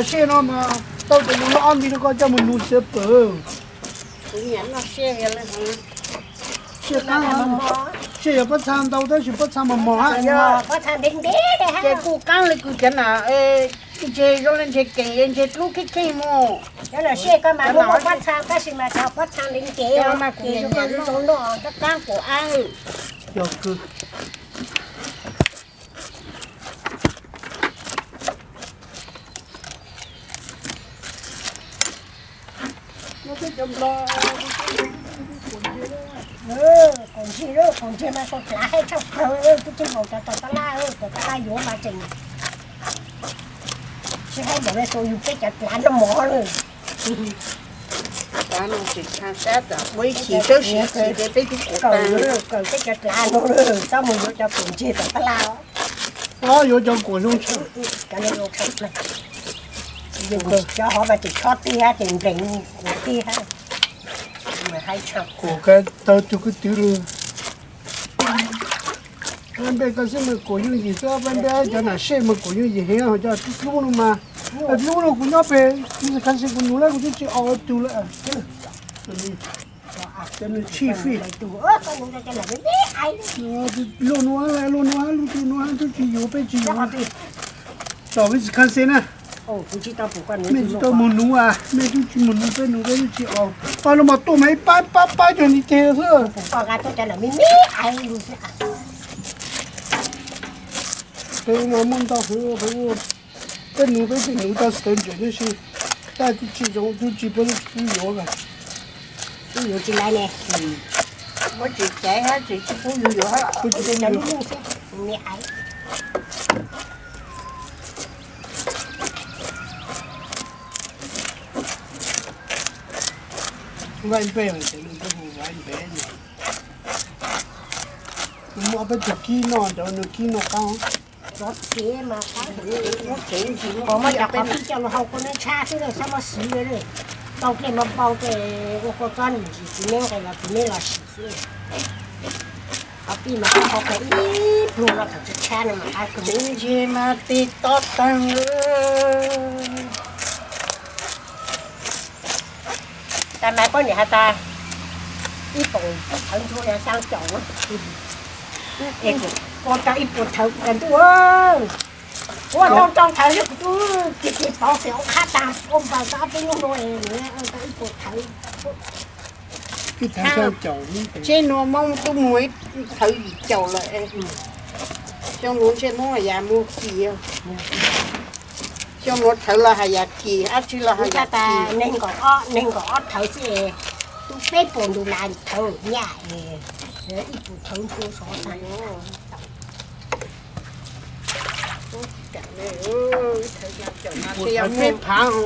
Sij no mas tau tes no ob nti rau koj coj mus nuv siav pwm. Sij qab, sij yog pob txha ntau tab sis pob txha mos mos hab. Ces kuj qab li kws cov nam ntseg zoo li ntseg keem ntseg dlub kheej kheej mus. Cov nam sij koj mas muaj pob txha tab sis mas cov pob txha li ntev mas kuv zoo no cov qab kuv ab. Yog kws Kaum ntseg, kaum ntseg mas tau dlav haib tshaj plaws, twb tsis nkaus cov tom tab laj, tom tab laj yuav mas tseem tsis haib ntawm tus yug peb cov dlav noj mov lawm. Tab no tsis tshaj sab tam ua ib chim sawb siv chim ces peb twb kuav tag. Kaw peb cov dlav no txhob mus yuav cov kaum ntseg tom tab laj. Txhob yuav cov kuam zoo tshaj. Cov hov mas tseem chob tiag ces nplees kuav tiag. Kuam kaw tawg tug kwj twv li. Peb npe koj xwb mas kuam yooj yim xwb, peb npe cov nam sij mas kuam yooj yim heev, ho cov dlub no mas, dlub no kuv nyob pem, kuv xav kuv nuv lawm kuv twb tsis aus tug lawm. Cov nws tshij fij. Luaj nuav, luaj nuav, luaj twg nuav twb tsis yuav, peb tsis yuav. Tsom Wisconsin na. Mej tsis tau mus nuv, mej twb tsis mus nuv, peb nuv peb twb tsis aus. Pab no mas tuaj mas ib pab pab pab cov ntiv teg xwb. Peb mas muaj ntau heev, peb nuv peb tseem nuv tau sawv ntsees tab sis tab twb tsis zoo, twb tsis pab, twb tsis pub yuav. Twb yuav tsis laiv ne. Muab tsis caiv hab tsis pub yus yuav hab. Vaij npe, vaij npe, muab peb tug kib noj, cov nws kib noj qab. Muab cov qhov pib coj los hau kua nab tshab xwb lawm, txhob muab siv lawm. Npau dlej mas npau dlej, ua kua txob ntsim tsis neb nqes los tsis neb los sim xwb. Qhov pib mas koj hau kua ib pluag no thaum tsis tshab no mas qab kawg. Ntshe mas tig tob tag. Tas mas poj niam has tas ib puas thawv ntsua yog xyaa caum, es kuv ua tau ib puas thawv kuv tas ntuj, ua tau rau thawv xwb kuv twb tig tig pauv xwb ua qhab tas ua npaws tau ob peb hnub no, ua tau ib puas thawv. Tseb nuav Moob tub muag thawv yim caum lawm. Xyoo nuav ntsej muab yam muag kis. Xyoo nuav thawv los has yam kis, dab tsi los has yam kis. Neeg nkaum ob thawv xwb, tub peb puas ntu las thawv nyaj, ib puas thawv ntua sov tas. Peb phav os.